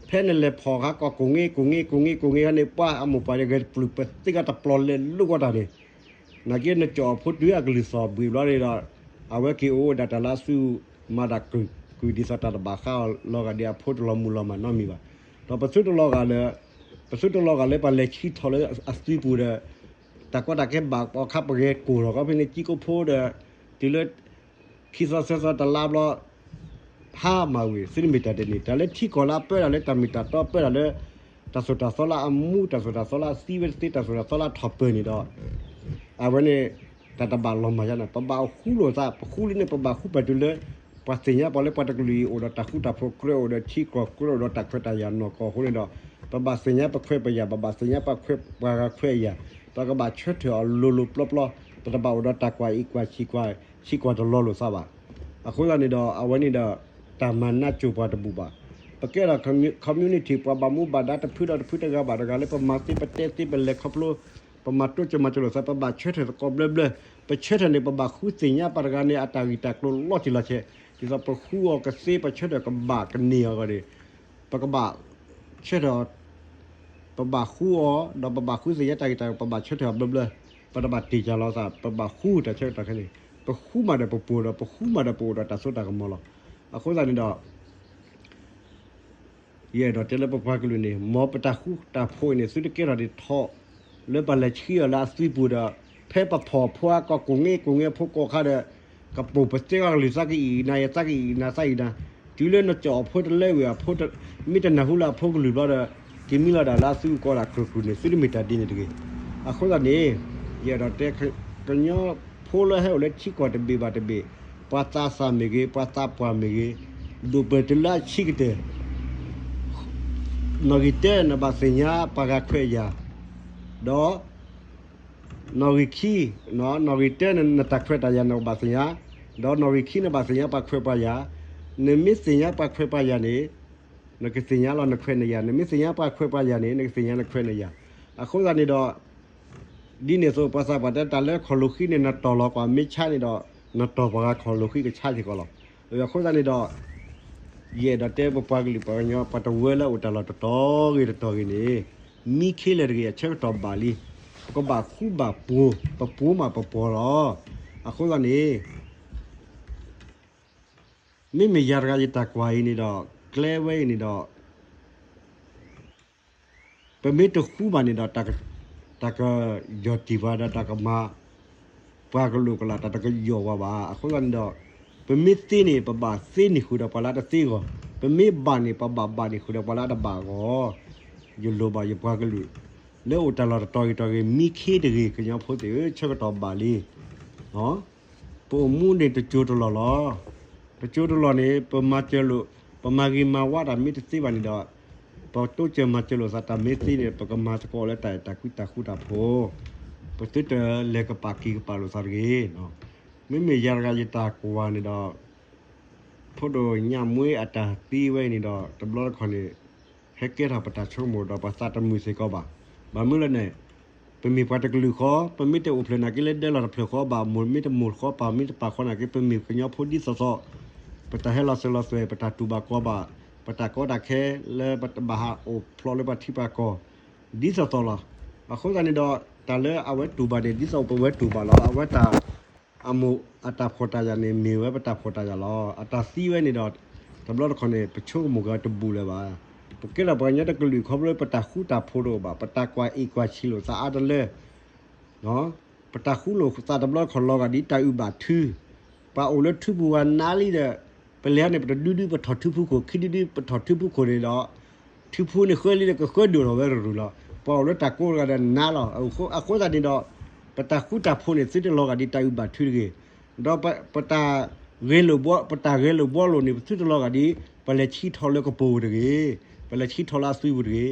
ဖဲနလဲၤဖီၣ်ခါကီၢ်ကိၣ်င့ကိၣ်င့ကိၣ်င့ကိၣ်င့ခါန့ၣ် ပှၤအမိၢ်ပှၢ်ဂဲၤပျုၢ်ပသ့ကတပျီၤလဲၤလိာ်ကွၢ်တၢ်န့ၣ် နာ်က့နကၠီၣ်အဖိတုၤအကလုၢ်သီၣ်ဘှံးဘျီန့ၣ်ဒီး အဝဲက့ၤအိၣ်ဝဲဒၣ်တၢ်လၢအသွံ မၤတၢ်ကုၢ်ကုၢ်ဒ်သိးတၢ်တဘၣ်ဃးအီၤလီၤဂာ်ဒ်အဖိတလီၤမုၢ်လီၤမၢ်နီတမံၤဘၣ်. ဒီးပသုတလီၤဂာ်လၢ ပသုတလီၤဂာ်လၢပှၤလဲၤဆံထီၣ်လၢအသွံပူၤဒီး တၢ်ကီတၢ်ခဲဘၣ်အီၤခါပဂဲၤကိၢ်ထီၣ်ကီဖဲန့ၣ် ကံကိဖိဒီး တုၤလၢ ခံသီသၢသီတလါဘျီ ဟါမၢ်ဝံၤ သုတမ့ၢ်တၢ်ဒ်န့ၣ် တၢ်လၢထံကီၢ်လၢအပၢတၢ်လၢတၢ်မ့ၢ်တၢ်တီပၢတၢ်လၢ တၢ်သိၣ်တၢ်သီလၢအမူ တၢ်သိၣ်တၢ်သီလၢအသံဝဲတသ့ တၢ်သိၣ်တၢ်သီလၢအထီၣ်ပၢၢ်န့ၣ်ဒီး အဝဲန့ၣ် တၢ်တဘၣ်လီၤမၢ်ယါန့ၣ် ပဘၣ်ဃူလိာ်သး ပဃူလံန့ၣ် ပဘၣ်ဃူပတုၤလၢ ပှၤသ့ၣ်ညါပှၤလၢပှၤတကလုာ်အံၤ အိၣ်ဒီးတၢ်ဃူတၢ်ဖိး ကြၢးအိၣ်ဒီးထံကီၢ် ကြၢးအိၣ်ဒီးတၢ်ခွဲးတၢ်ယာ်နီၢ်ကီၢ်အဃိန့ၣ်ဒီး ပဘၣ်သ့ၣ်ညါပခွဲးပယာ် ပဘၣ်သ့ၣ်ညါပခွဲးပှၤဂၤခွဲးအယာ် ပကဘၣ်ဆၢထၢၣ်အီၤလိၤလိၤပျီပျီ ပတဘၣ်အိၣ်ဒီးတၢ်ကွၢ်အံၤကွၢ်ဆံးကွၢ် ဆံးကွၢ်တလီၤလိာ်သးဘၣ်. အဃိသတးန့ၣ်ဒီး အဝဲန့ၣ်ဒီး တၢ်မၤနးစိၤပှၤတဘူၣ်ဘၣ်. ပကဲထီၣ် community ပှၤဘၣ်မူဘၣ်ဒါတဖုဒီးတဖုတဂၤဘၣ်တဂၤလၢပမၤသ့ပတဲသ့ပလဲၤခီဖျိ ပမၤတိစၢၤမၤစၢၤလိာ်သး ပဘၣ်ဆၢထၢၣ်သကိးဘျၢဘျၢ, ပဆၢထၢၣ်န့ၣ် ပဘၣ်ဃုသ့ၣ်ညါပှၤတဂၤန့ၣ် အတၢ်ဂံၢ်တၢ်ကျိၤလီၤတံၢ်လီၤဆဲး, ဒ်သိးပဃုအီၤကသ့ ပဆၢထၢၣ်ကဘၣ်ကန့ၢ်အီၤဂီၢ်န့ၣ် ပကဘၣ်ဆၢထၢၣ် ပဘၣ်ဃုအီၤ ဒီးပဘၣ်ဃုသ့ၣ်ညါတၢ်ဂံၢ်တၢ်ကျိၤ ပဘၣ်ဆၢထၢၣ်အီၤဘျၢဘျၢ, ပတဘၣ်တ့ၢ်ကၢ်လီၤသး ပဘၣ်ဃုတၢ်ဆၢကတီၢ်ခဲအံၤန့ၣ် ပဃုမးဒီးပပှိၤဒီး ပဃုမးဒီးပအိၣ်ဒီးတၢ်စိတၢ်ကမီၤလီၤ. အဃိသတးန့ၣ်ဒီး ယအဲၣ်ဒိးတဲလၢပပှၤကလုာ်န့ၣ် မ်ပတၢ်ဃူတၢ်ဖိးအံၤန့ၣ် သုတကဲထီၣ်ဒ်ထီၣ် လၢပလဲၤဆံအီၤလၢအသွံပူၤဒီး ဖဲပဖီၣ်ဖိအကီၢ်ကိၣ်င့ကိၣ်င့အဖိကိးခါဒီး ကပိာ်ပသ့အီၤကလုၢ်သးကအံၤအံၤ နၤယသးကအံၤအံၤ နၤသးအံၤနၤ, တုၤလၢနကၠီၣ်အဖိတလဲဝံၤအဖိ မ့ၢ်တနၢ်ဟူလၢအဖိကလုၢ်ဘျီဒီး ကမံလီၤဒၣ်လၢအသွံကီးဒၣ်ကြၢးကြၢးန့ၣ် သုတမ့ၢ်တၢ်ဒ်န့ၣ်တဂ့ၤ. အဃိသတးန့ၣ် ယအဲၣ်ဒိးတဲ ကညီဖိလၢဟဲအိၣ်လၢထံကီၢ်တဘ့ၣ်ဘၣ်တဘ့ၣ် ပှၤသးစၢ်မ့ၢ်ဂ့ၤ ပှၤသးပှၢ်မ့ၢ်ဂ့ၤ ဒိၣ်ပၢၢ်တုၤလၢအဆံးကတၢၢ် နီၣ်ဂံၢ်တၢ နဘၣ်သ့ၣ်ညါပှၤဂၤခွဲးအယာ်, ဒီး နီၣ်ဂံၢ်ခံ, နီၣ်ဂံၢ်တၢနတၢ်ခွဲးတၢ်ယာ်နကဘၣ်သ့ၣ်ညါ, ဒီးနီၣ်ဂံၢ်ခံနဘၣ်သ့ၣ်ညါပှၤခွဲးပှၤယာ်, နမ့ၢ်သ့ၣ်ညါပှၤခွဲးပှၤယာ်န့ၣ် နကသ့ၣ်ညါလီၤနခွဲးနယာ်, နမ့ၢ်သ့ၣ်ညါပှၤခွဲးပှၤယာ်န့ၣ် နကသ့ၣ်ညါနခွဲးနယာ်. အဃိသတးန့ၣ်ဒီး ဒ်န့ၣ်အသိး ပှၤသးပှၢ်တဲတၢ်လၢခီၣ်လိာ်ဃံန့ၣ် နတီၢ်လီၤကွၢ်မ့ၢ်ဆါန့ၣ်ဒီး နတီၢ်ပှၤဂၤခီၣ်လိာ်ဃံကဆါစ့ၢ်ကီးလီၤ. အဃိသတးန့ၣ်ဒီး ယအဲၣ်ဒိးတဲပပှၤကလုာ်ပှၤကညီ ပှၤတဝၢလၢအိၣ်တၢ်လီၢ်တတီၤဂ့ၤတတီၤဂ့ၤန့ၣ် မံခ့လဲၣ်တဂ့ၤ အဆၢကတီၢ်ဘၣ်လံ. ပကဘၣ်ဃူဘၣ်ပှိၤ ပပှိၤမးပပှီၤလီၤ. အဃိသတးန့ၣ် မ့မ့ၢ်ယၤတဂၤယတၢ်ကွၢ်အံၤန့ၣ်ဒီး ကျဲဝဲအံၤန့ၣ်ဒီး ပမ့ၢ်တဃူဘၣ်န့ၣ်ဒီး တၢ်ကယီၢ်တံၢ်ပှၤဒီးတၢ်ကမၤ ပှၤကလိာ်ကလာ်တၢ်တကယီၢ်ဝဲဘၣ်. အဃိသတးန့ၣ်ဒီး ပမ့ၢ်သ့န့ၣ် ပဘၣ်သ့န့ၢ်ဃုာ်ဒီးပှၤလၢအတသ့အဂီၢ်, ပမ့ၢ်ဘၣ်န့ၣ် ပဘၣ်ဘၣ်န့ၢ်ဃုာ်ဒီးပှၤလၢအတဘၣ်အဂီၢ်. ယလိၣ်ဘၣ်ယပှၤကလုာ် လၢအိၣ်တၢ်လီၢ်တတီၤဂ့ၤတတီၤဂ့ၤ မံခ့တဂ့ၤ ကညီဖိသ့ၣ်ဧၢ, ဆၢကတီၢ်ဘၣ်လံ. ပအိၣ်မူန့ၣ်တစိၤတလီၢ်လီၤ. တစိၤတလီၢ်န့ၣ် ပမၤစၢၤလိာ် ပမၤဂ့ၤမၤဝါတၢ်မ့ၢ်တသ့ဘၣ်န့ၣ်ဒီး ပတိစၢၤမၤစၢၤလိာ်သးတၢ်မ့ၢ်သ့န့ၣ် ပကမၤသကိးလၢတၢ်အဲၣ်တၢ်ကွံတၢ်ဃူတၢ်ဖိး, ပသုတလဲၤကပာ်က့ၤကပာ်လိာ်သးတဂ့ၤ. မ့မ့ၢ်ယၤတဂၤယတၢ်ကွၢ်န့ၣ်ဒီး ဖိဒိၣ်ညၣ်မွ့အတၢ်သံဝဲအံၤန့ၣ်ဒီး တဘျီတခီၣ်န့ၣ် ဟဲကဲထီၣ်ပတၢ်ဆိကမိၣ်ဒီးပသးတမုာ်စ့ၢ်ကီးဘၣ်. ဘၣ်မနုၤလဲၣ်န့ၣ် ပမ့ၢ်ပှၤတကလုာ်ဃီ ပမ့ၢ်တအိၣ်ဖျဲၣ်နာ်က့လၢဒၢလီၢ်တဖျၢၣ်ဃီဘၣ် မိၢ်မ့ၢ်တမိၢ်ဃီ ပၢ်မ့ၢ်တပၢ်ဃီနာ်က့ ပမ့ၢ်ကညီဖိဒ်သိးသိး ပတၢ်ဟဲလီၤစၢၤလီၤသွဲၣ် ပတၢ်တူၢ်ဘၣ်ကီဘၣ် ပတၢ်ကီတၢ်ခဲလၢပတဘၣ်ဟးအိၣ်ဖျိးလၢပှၤထံပှၤကီၢ် ဒ်သိးသိးလီၤ. အဃိသတးန့ၣ်ဒီး တၢ်လၢအဝဲတူၢ်ဘၣ်န့ၣ် ဒ်သိးပဝဲတူၢ်ဘၣ်လီၤ. အဝဲတၢ် အမိၢ်အတၢ်ဖှီၣ်တၢ်ယာ်န့ၣ် မ့ၢ်ဝဲပတၢ်ဖှီၣ်တၢ်ယာ်လီၤ. အတၢ်သံဝဲန့ၣ်ဒီး တဘျီတခီၣ်န့ၣ် ပဆိကမိၣ်က့ၤတဘူၣ်လၢၤဘၣ်. ပကဲထီၣ်ပှၤကညီတကလုာ်ခီဖျိပတၢ်ဃူတၢ်ဖိးတအိၣ်ဘၣ်, ပတၢ်ကွၢ်အ့ၣ်ကွၢ်ဆံးလိာ်သးအါတလၢ ပတၢ်ဃူလိာ်သးတဘျီတခီၣ်လီၤဂာ်ဒ်တၢ်အုၣ်ဘၣ်ထု, ပှၤအိၣ်လၢထုပူၤဝဲနါလံဒီး ပလဲၤန့ၣ် ပတဒုဒုပထီၣ်ထုဖုခိၣ် ခံဒုဒုပထီၣ်ထုဖုခိၣ်န့ၣ်ဒီး ထုဖုန့ၣ်ဃၢလံဒီးကဃၢဒိၣ်ထီၣ်ဝဲတရူၢ်လီၤ. ပှၤအိၣ်လၢတၢ်ကိးတဂၤဒီးနါလီၤ. အဃိသတးန့ၣ်ဒီး ပတၢ်ဃူတၢ်ဖိးန့ၣ် သုတလီၤဂာ်ဒ်တၢ်အုၣ်ဘၣ်ထုတဂ့ၤ. ဒီးပတၢ်ဂဲၤလိာ်ဘှီ, ပတၢ်ဂဲၤလိာ်ဘှီလိာ်န့ၣ် ပသုတလီၤဂာ်ဒ် ပလဲၤဆံးထီၣ်လၢကပိာ်ပူၤတဂ့ၤ, ပလဲၤဆံးထီၣ်လၢအသွံပူၤတဂ့ၤ.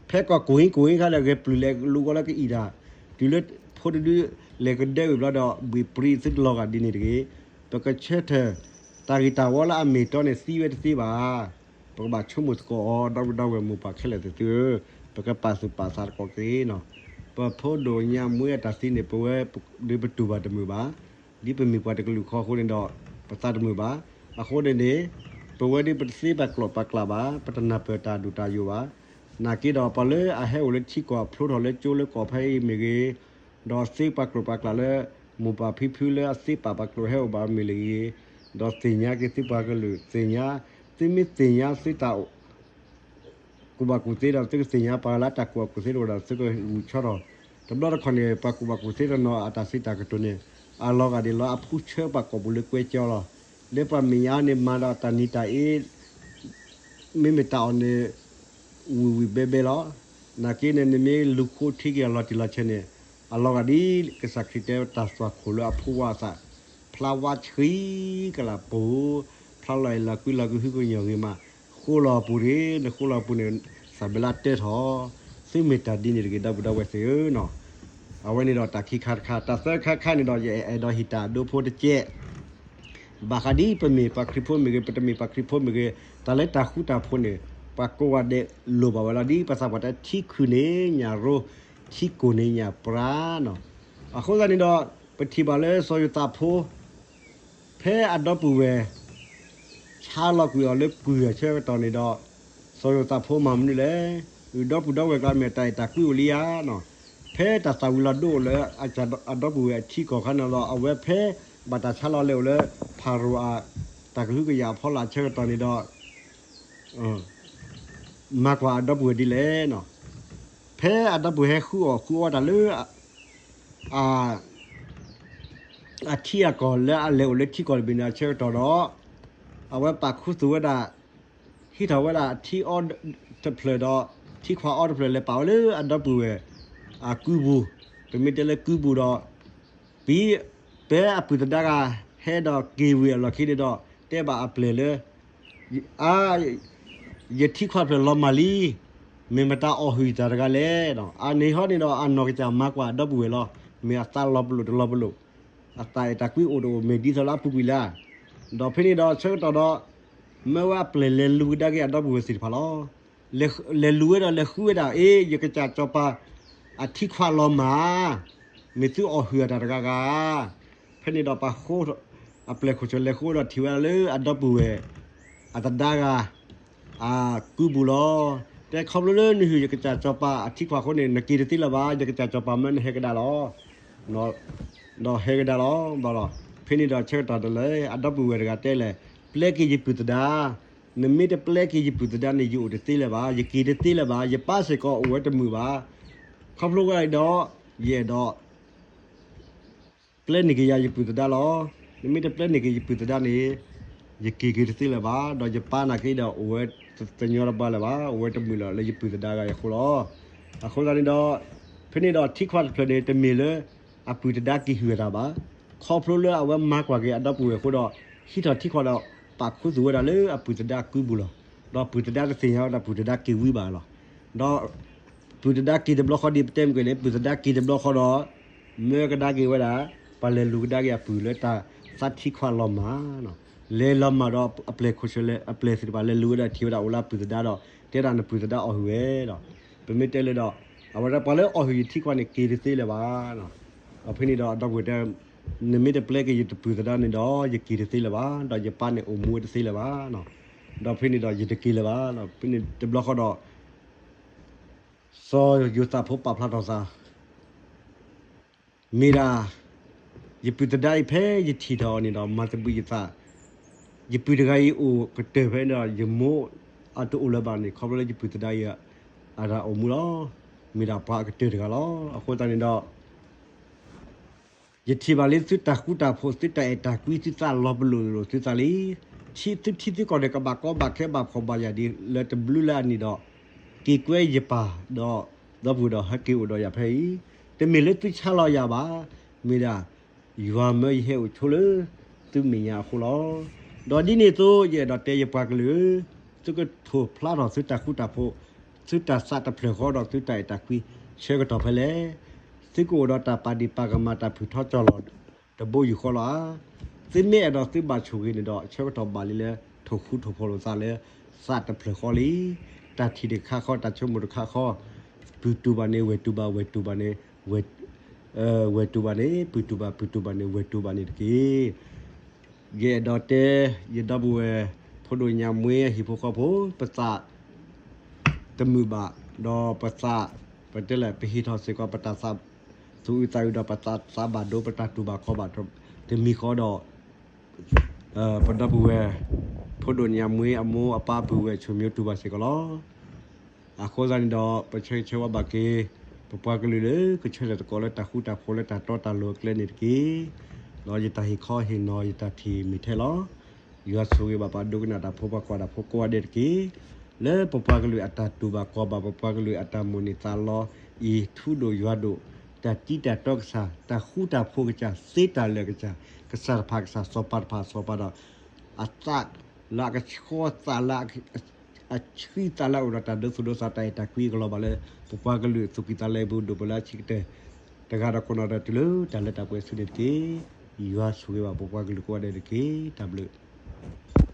ဖဲကီၢ်ကိၣ်ဟံးကိၣ်ဟံးခါဒီး ဂဲၤပျုၢ်လဲၤလူၤဂီၤလၢကအံၣ်တၢ်, တုၤလၢဖိတဒုလဲၤကဒၢဝံၤဘျီဒီး ဘှ့ၣ်ပြံသုတလီၤဂာ်ဒ်န့ၣ်တဂ့ၤ. ပကဆၢထၢၣ် တၢ်ဂ့ၢ်တၢ်ဝီလၢအမ့ၢ်တီန့ၣ် သံဝဲတသ့ဘၣ်. ပကဘၣ်ဆိကမိၣ်သကိးအီၤ ဒီပုၢ်ဒီဝဲၢ်မိၢ်ပၢ်ခဲလၢာ်သ့ၣ်သုဧၢ, ပကပာ်သူၣ်ပာ်သးသကိးက့ၤနီၤ. ပဖိဒိၣ်ညါမွေးအတၢ်သံန့ၣ် ပဝဲဒ်ပတူၢ်ဘၣ်တမုာ်ဘၣ်, ဒ်ပမ့ၢ်ပှၤတကလုာ်ဃီအဃိန့ၣ်ဒီး ပသးတမုာ်ဘၣ်. အဃိန့ၣ်န့ၣ် ပဝဲဒ်ပတသ့ပှၤကျိာ်ပှၤကျးဘၣ်, ပတနၢ်ပၢၢ်တၢ်ဒိၣ်တၢ်ယိာ်ဘၣ်. နာ်က့ဒီး ပှၤလၢအဟဲအိၣ်လၢထံကီၢ် ဖျိထီၣ်လၢကၠိလၢကီၢ်ဖဲအံၤမ့ၢ်ဂ့ၤ, ဒီးသ့ပှၤကျိာ်ပှၤကျးလၢ မိၢ်ပၢ်ဖံဖုလၢအသ့ပာ်ပှၤကျိာ်ဟဲအိၣ်ဘၣ်မ့ၢ်လၢဂ့ၤ, ဒီးသ့ၣ်ညါက့ၤသုပှၤကလုာ် သ့ၣ်ညါ, သုမ့ၢ်သ့ၣ်ညါသုတၢ် ကူၣ်ဘၣ်ကူၣ်သ့ဒီး သုကသ့ၣ်ညါပှၤလၢတၢ်ကူၣ်ဘၣ်ကူၣ်သ့တအိၣ်ဒီး သုကဂုာ်ဆီထီၣ်. တဘျီတခီၣ်န့ၣ် ပှၤကူၣ်ဘၣ်ကူၣ်သ့တနီၤအတၢ်စံးတၢ်ကတိၤန့ၣ် အလီၤဂာ်ဒ်လီၤအဖူဆၢပှၤကိာ်ပူၤလၢကွဲကၠီလီၤ. လၢပှၤမဲာ်ညါန့ၣ် မၤဒီးတၢ်နံၤတၢ်အ့ မ့မ့ၢ်တၢ်အီၣ်န့ၣ် ဝံၣ်ဝံၣ်ဘဲဘဲလီၤ. နာ်က့န့ၣ် နမ့ၢ်လူၤဃိထံက့ၤအလီၤတံၢ်လီၤဆဲးန့ၣ် အလီၤဂာ်ဒ် ကစၢ်ခရံာ်တဲတၢ်သွၣ်ခိၣ်လၢအဖိဝါအသး, ဖျါဝါဆှံကလးပူၤ, ဖျါလီၤအဲၣ်လီၤကွံလီၤကဟုကညီၢ်ဂ့ၤမး, ဃိလီၤအပူၤတဂ့ၤ, နဃိလီၤအပူၤန့ၣ် သၣ်ဘဲလၢတဲထီၣ်, သုမ့ၢ်တၢ်ဒ်န့ၣ်တဂ့ၤ ဒီပုၢ်ဒီဝဲၢ်သ့ၣ်ဧၢနီၤ. အဝဲန့ၣ်ဒီးတၢ်ခံခါတခါ, တၢ်သၢခါတခါန့ၣ်ဒီး ယအဲၣ်ဒိးဟ့ၣ်တၢ်အဒိဖိတကဲး ဘၣ်ဃးဒ်ပမ့ၢ်ပှၤခရံာ်ဖိမ့ၢ်ဂ့ၤ, ပတမ့ၢ်ပှၤခရံာ်ဖိမ့ၢ်ဂ့ၤ, တၢ်လၢတၢ်ဃူတၢ်ဖိးန့ၣ် ပှၤကိးဂၤဒဲးလိၣ်ဘၣ်ဝဲလီၤ. ဒ်ပှၤသးပှၢ်တဲ ထံခုၣ်န့ၣ်ညၣ်ရိ, ထံကိၢ်န့ၣ်ညၣ်ပြါနီၤ. အဃိသတးန့ၣ်ဒီး ပထံၣ်ဘၣ်လၢစီၤယိၤသးဖိ ဖဲအဒီပုၢ်ဝဲၢ် ဆါလီၤကွံာ်အီၤလၢကုၢ်အဆၢကတီၢ်န့ၣ်ဒီး စီၤယိၤသးဖိမၤမနုၤလဲၣ်. အုၣ်ဒီပုၢ်ဒီဝဲၢ်ကျါမ့ၢ်တၢ်အဲၣ်တၢ်ကွံအိၣ်လံဧါနီၤ. ဖဲတၢ်သၣ်ဝံၤလီၤဒိအိၣ်လၢအဒီပုၢ်ဝဲၢ်အထံကီၢ်ခါန့ၣ်ဒီး အဝဲဖဲဘၣ်တၢ်ဆါလီၤလဲၤအိၣ်လၢ ဖၤရိၤအ တၢ်ကဟုကယာ်အဖီလာ်အဆၢကတီၢ်န့ၣ်ဒီး မၤကွၢ်အဒီပုၢ်ဝဲၢ်ဒ်လဲၣ်နီၤ. ဖဲအဒီပုၢ်ဝဲၢ်ဟဲဃုအီၣ်ဃုအီတၢ်လၢ အ အထံအကီၢ်လၢအလဲၤအိၣ်လၢထံကီၢ်တဘ့ၣ်န့ၣ်အဆၢကတီၢ်ဒီး အဝဲပာ်ခူသူၣ်ဝဲဒၣ် ဟံးထီၣ်ဝဲဒၣ်ထံအီတဖျၢၣ်ဒီး ထံခွးအီတဖျၢၣ် လဲၤပာ်ဝဲလၢအဒီပုၢ်ဝဲၢ် အကုပူၤ, ပမ့ၢ်တဲလၢကုပူၤဒီး ပ ဖဲအပုၢ်သဒါဂၤ ဟဲဒီးက့ၤဝံၤအလီၢ်ခံန့ၣ်ဒီး တဲဘၣ်အပျဲၢ်လၢ အါ ယထံခွးဖျၢၣ်လီၤမၢ်လံ, မ့ၢ်မတၤအီၣ်ဟုၣ်ယတၢ်တဂၤလဲၣ်. အန့ၣ်ဟီန့ၣ်ဒီး အနီၢ်ကစၢ်မၤကွၢ်အဒီပုၢ်ဝဲၢ်လီၤ. မ့ၢ်အသးလီၤပလိာ်တလီၤပလိာ်, အတၢ်အဲၣ်တၢ်ကွံအိၣ်တအိၣ် မ့ၢ်ဒ်သိးလၢအပူၤကွံာ်လၢ်. ဒီးဖဲန့ၣ်ဒီးဆၢကတီၢ်ဒီး မၢဝဲအပျဲၢ်လဲၤလူၤကဒါက့ၤအဒီပုၢ်ဝဲၢ်သ့ၣ်တဖၣ်လီၤ. လဲၤလူၤဝဲဒီးလဲၤဃုဝဲဒၣ် အ့ ယကစၢ်စီၤပၤ အထံခွးလီၤမၢ်, မ့ၢ်သုအီၣ်ဟုၣ်အတၢ်တဂၤဂၤ ဖဲန့ၣ်ဒီးပှၤဃိ အပျဲၢ်ခိၣ်ဆၢၣ်လဲၤဃိဒီးထံၣ်ဝဲဒၣ်လၢအဒီပုၢ်ဝဲၢ် အသဒါဂၤ အကုပူၤလီၤ. တဲခီဖျိလၢနဟုၣ်ယကစၢ်စီၤပၤအထံခွးအဃိန့ၣ် နက့ၤတသ့လၢၤဘၣ်, ယကစၢ်စီၤပၤမၢနဟဲကဒါလီၤ. ဒီးဟဲကဒါလီၤ. ဘၣ်လီၤ. ဖဲန့ၣ်ဒီးဆၢကတီၢ်တလဲၣ် အဒီပုၢ်ဝဲၢ်တဂၤတဲလဲၣ်, ပျဲက့ၤယပုၢ်သဒါ, နမ့ၢ်တပျဲက့ၤယပုၢ်သဒါန့ၣ် ယအိၣ်တသ့လၢၤဘၣ်, ယက့ၤတသ့လၢၤဘၣ်, ယပၢ်စ့ၢ်ကီးအိၣ်ဝဲတမုာ်ဘၣ်. ခီဖျိဝဲဒီး ယအဲၣ်ဒိး ပျဲန့ၢ်က့ၤယၤယပုၢ်သဒါလီၤ. နမ့ၢ်တပျဲန့ၢ်က့ၤယပုၢ်သဒါန့ၣ် ယက့ၤက့ၤတသ့လၢၤဘၣ်, ဒီးယပၢ်နာ်က့ဒီးအိၣ်ဝဲတညီတပါလၢၤဘၣ်, အိၣ်ဝဲတမုာ်လၢၤလၢယပုၢ်သဒါဂၤအံၤအဃိလီၤ. အဃိသတးန့ၣ်ဒီး ဖဲန့ၣ်ဒီးထံခွးတဖျၢၣ်န့ၣ် တမ့ၢ်လၢ အပုၢ်သဒါက့ၤဟုၣ်အတၢ်ဘၣ်. ခီဖျိလၢအဝဲမၤကွၢ်က့ၤအဒီပုၢ်ဝဲၢ်အဃိဒီး ဟံးထီၣ်ထံခွးဒီး ပာ်ခူသူၣ်ဝဲဒၣ်လၢအပုၢ်သဒါကုပူၤလီၤ. ဒီးပုၢ်သဒါတသ့ၣ်ညါဝဲဒၣ်ပုၢ်သဒါက့ၤဝံၤဘၣ်လီၤ. ဒီး ပုၢ်သဒါက့ၤတဘျီဃီဒ်ပတဲမ့ၢ်က့ၤန့ၣ် ပုၢ်သဒါက့ၤတဘျီဃီဒီး မၢကဒါက့ၤဝဲဒၣ် ပှၤလဲၤလူၤကဒါက့ၤအပုၢ်လၢတၢ်သးထံခွးလီၤမၢ်နီၤ. လဲၤလီၤမၢ်ဒီးအပျဲၢ်ခိၣ်ဆၢၣ်လဲၤ အပျဲၢ်သ့ၣ်တဖၣ်လဲၤလူၤဝဲဒၣ်ထံၣ်ဝဲဒၣ်အိၣ်လၢအပုၢ်သဒါဒီး တဲဒၣ်နပုၢ်သဒါအီၣ်ဟုၣ်ဝဲဒီး ပမ့ၢ်တဲလၢဒီး အဝဲဒၣ်ပှၤလၢအီၣ်ဟုၣ်ယထံခွးန့ၣ် က့ၤတသ့လၢၤဘၣ်နီၤ. ဒီးဖဲန့ၣ်ဒီးအဒီပုၢ်ဝဲၢ်တဲ နမ့ၢ်တပျဲက့ၤယပုၢ်သဒါန့ၣ်ဒီး ယက့ၤတသ့လၢၤဘၣ်, ဒီးယပၢ်န့ၣ်အိၣ်မူဝဲတသ့လၢၤဘၣ်နီၤ. ဒီးဖဲန့ၣ်ဒီးယတက့ၤလၢၤဘၣ်နီၤ. ဖဲန့ၣ်တဘျီဃီဒီး စီၤယိၤသးဖိပာ်ဖျါထီၣ်သး မ့ၢ်ဒၣ် ယပုၢ်သဒါအံၤဖဲယထံၣ်ထီၣ်အီၤန့ၣ်ဒီး မၤသဘံးယသး, ယပုၢ်တဂၤအံၤအိၣ်ကတၢၢ်ဖဲန့ၣ်ဒီး ယမိၢ်အတအိၣ်လၢၤဘၣ်န့ၣ် ခီဖျိလၢယပုၢ်သဒါအံၤ အတၢ်အိၣ်မူလီၤ. မ့ၢ်ဒၣ်ပှၤအကတၢၢ်တဂၤလီၤ. အဃိသတးန့ၣ်ဒီး ယထံၣ်ဘၣ်လၢသုတၢ်ဃူတၢ်ဖိး သုတၢ်အဲၣ်တၢ်ကွံ သုသးလီၤပလိာ်လိာ်သုသးလံ. သုထံသုကီၢ်န့ၣ် ကဘၣ်ကီဘၣ်ခဲဘၣ်ဖှီၣ်ဘၣ်ယာ်ဒ်လၢတဘျုးလၢအနံၣ်ဒီး က့ၤကွဲယပၢ်ဒီး ဒီပုၢ်ဝဲၢ်ဒီး ဟဲက့ၤအိၣ်ဒီးယၤဖဲအံၤ, တမ့ၢ်လၢသုဆါလီၤယၤဘၣ်, မ့ၢ်ဒၣ် ယွၤမၢယဟဲအိၣ်ဆိလၢ သုမဲာ်ညါအဃိလီၤ. ဒီးဒ်န့ၣ်အသိး ယအဲၣ်ဒိးတဲယပှၤကလုာ်ဧၢ, သုကထိၣ်ဖျါထီၣ်သုတၢ်ဃူတၢ်ဖိး, သုတၢ်သးတဖျၢၣ်ဃီဒီးသုတၢ်အဲၣ်တၢ်ကွံ ဆၢကတီၢ်ဖဲလဲၣ်. သုကအိၣ်ဒီးတၢ်ပာ်ဒံးပာ်ကမၣ် တၢ်ဖုၣ်ထီၣ်ကၠီၣ်လီၤ တဘိယူၢ်ဃီလီၤဧါ. သုမ့ၢ်အဲၣ်ဒိးသုဘၣ်ဆိၣ်ဂ့ၤန့ၣ်ဒီး ဆၢကတီၢ်ဘၣ်လံလၢ ထိၣ်ဃူထိၣ်ဖိးလိာ်သးလၢ သးတဖျၢၣ်ဃီလံ. တၢ်ထံၣ်တခါဃီ, တၢ်ဆိကမိၣ်တခါဃီ, ပုၢ်တူၢ်ဘၣ်န့ၣ် ဝဲၢ်တူၢ်ဘၣ်, ဝဲၢ်တူၢ်ဘၣ်န့ၣ် ဝဲၢ်တူၢ်ဘၣ်န့ၣ် ပုၢ်တူၢ်ဘၣ်, ပုၢ်တူၢ်ဘၣ်န့ၣ် ဝဲၢ်တူၢ်ဘၣ်န့ၣ်တက့ၢ်. ယအဲၣ်ဒိးတဲ ယဒီပုၢ်ဝဲၢ် ဖိဒိၣ်ညးမွှ့အဟံၣ်ဖိဃီဖိ ပသး တမုာ်ဘၣ်, ဒီးပသး ပတဲလဲၣ် ပဟ့ၣ်ထီၣ်စ့ၢ်ကီး ပတၢ်သးသူၣ်အုးသးအုးဒီး ပသးဘၣ်ဒိ ပတၢ်တူၢ်ဘၣ်ခီၣ်ဘၣ်တမံၤဃီဒီး ပဒီပုၢ်ဝဲၢ် ဖိဒိၣ်ညးမွှ့အမိၢ်အပၢ်ပုၢ်ဝဲၢ် ဆိၣ်မၠိတူၢ်ဘၣ်စ့ၢ်ကီးလီၤ. အဃိသတးန့ၣ်ဒီး ပဆၢဂ့ၤဆၢဝါဘၣ်က့ၤ ပပှၤကလုာ်လၢကဆၢထၢၣ်သကိးလၢတၢ်ဃူတၢ်ဖိးလၢတၢ်တီတၢ်လိၤအကျဲန့ၣ်တက့ၢ်. ဒီးယတၢ်ဟ့ၣ်ခီဟ့ၣ်နီၤ ယတၢ်ထံၣ်မ့ၢ်ထဲလီၤ. ယွၤဆိၣ်ဂ့ၤဘၣ်ပှၤဒိကနၣ်တၢ်ဖိ ပှၤကွၢ်တၢ်ဖိကိးဂၤဒဲးတက့ၢ်. လၢပပှၤကလုာ်အတၢ်တူၢ်ဘၣ်ခီၣ်ဘၣ်, ပပှၤကလုာ်အတၢ်မိၣ်န့ၢ်သးလီအံၤ ထူဒိၣ်ယွၤဒိၣ်, တၢ်တံတၢ်တီကစၢ်, တၢ်ဃူတၢ်ဖိးကစၢ်, သ့တၢ်လၢာ်ကစၢ်, ကစၢ်တဖၣ်ကစၢ်, စီၤပၤတဖၣ်စီၤပၤဒီး အသးလၢအကဆှီ, သးလၢအဆှံ, သးလၢအအိၣ်ဒီးတၢ်ဒိသူၣ်ဒိသး, တၢ်အဲၣ်တၢ်ကွံအကလီၤဘၣ်လၢ ပပှၤကလုာ်သူၣ်ကံၢ်သးလဲပူၤ ဒိၣ်ပလၢအဆံးကတၢၢ်တဂၤဒီး ကိးနီၢ်ဒီးတုၤလၢတၢ်လၢတၢ်ပှဲၤဆူန့ၣ်တက့ၢ်. ယွၤဆိၣ်ဂ့ၤဘၣ်ပပှၤကလုာ်ကိးဂၤဒဲးတက့ၢ်. တၢ်ဘျုး